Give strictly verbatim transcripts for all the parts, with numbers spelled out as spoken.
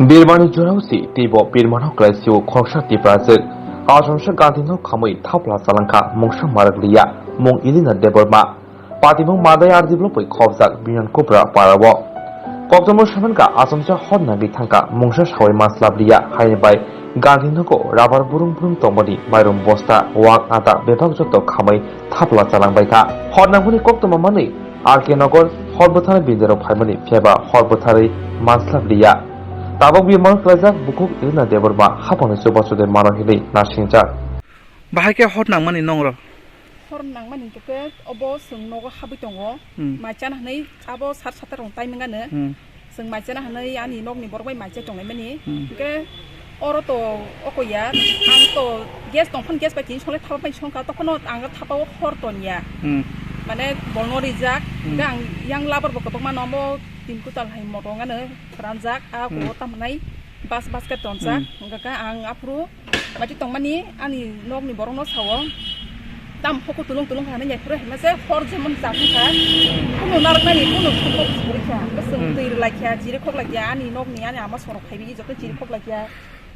Birmani jorao si teibo Birmano klaisio khoroksa Tiprajwk. Asomsa Gandhino khamwi thapla chalangkha mungsa marak liya, mung Elena Debbarma. Patimung Madai R D block bai khobjak Binyan Kupra parao. Koktomo samanka asomsa hor nangwi thangkha mungsa sawi manslap liya, haini bai Gandhinogo rabar burung burung tongmani mairum bosta, wak, ada bebak joto khamwi thapla chalangbaikha. Hor nangmani koktomo manwi R K Nagar hor bwtharwi binderok phaimani phiyaba hor bwtharwi manslap liya. Tabok bimar klaijak bukhuk Elena Debbarma hapangni chubachu de mano hinwi nasingjak. Bahai khe hor nangmani nongro? Hor nangmani hwnkhe obo chwng nogo habwi tongo. Hmm. Mai chana hwnwi abo sat sat rok timing ano. Hmm. Chwng mai chana hwnwi ani nokni borok bai mai chai tonglaimani. Hmm. Hwnkhe oro to oko ya, ang to gas tongphano gas bai tini songlai thapa bai songkha, tokhono ang thapao hor ton ya. Hmm. Mane bolno rijak, hmm, hwnkhe ang yang labar bo kwbangma no omo tin kutal hai moto wngano kwranjak, a, hmm, kuo tamnai bas basket tonjak, hmm, hwnkhe ang aphuru Mati tongmani ani nokni borokno sao, tam hoko tulung tulung kha hinwi naiphuru hinma se hor jemon chakha kha, kunu narwknani kunu sumok suri kha, bwswng, hmm, twi rwlai kha, jiri khok lai kha, ani nokni ani ama sorok khaibi joto jiri khok lai kha.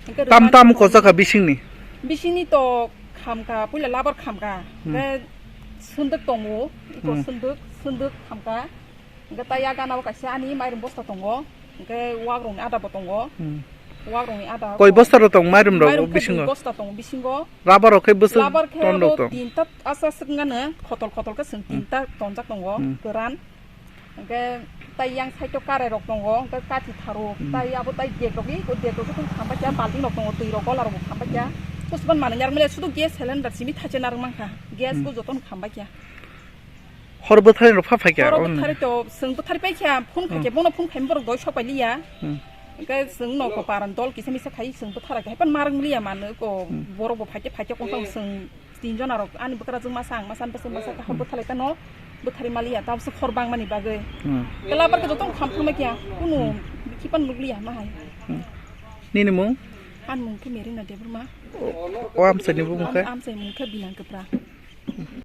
Hwnkhe tam rwmani tam kocha kha bisingni? Bisingni to kham kha, puila labar kham kha, hmm, hwnkhe swndwk tongo, iko, hmm, swndwk, swndwk kham kha. Hwnkhe tai ya gana o kaisa ani mairum bosta tongo, hwnkhe wakrokni ada bo tongo. Hmm. Wakrokni ada. Koi bosta rok tong mairum rok? Mairum khe bisingo? Dui bosta tongo bisingo. Rubber rok khe bwswk? Rubber khe ton rok abo tong? Tinta aswk aswk wngano, khotol khotol khe chwng, hmm, tinta tonjak tongo, hmm, kwran. Hwnkhe tai yang side o karai rok tongo, hwnkhe kathi tharu, hmm, tai abo tai dek rok, iko dek rok khe kham bai kha, balting rok tongo, twi rok gola rok bo kham bai kha. Pusuban manwi narwkmani sudu gas cylinder simi thaisa narwk mankha, gas, hmm, bo jotono kham bai kha. Hor bwthari rok pha phaikha? Horo bwthari to chwng bwthari paikha, phone khaikhe, hmm, bono phone khaimani borok doi sok pailiya. Hmm. Hwnkhe chwng no ko paran dol kisa misa khai chwng bwthara khe, haipan marwk liya mano ko, hmm, borok bo phaikhe phaikhe kongkhang chwng tin jona rok ani bwkrajwk masa ang masa bwswk masa kha, hmm, bwthalai tano bwthari maliya, tabuk se hor bangmani bagwi. Hmm. Kela barkhe joto kham thangma kya, kunu, hmm, khipan nukliya ma hai. Hmm. Nini mung? Ani mung khe Merina Debbarma. O, o amchaini bumung khe? Am-, amchaini mung khe Binan Kwpra.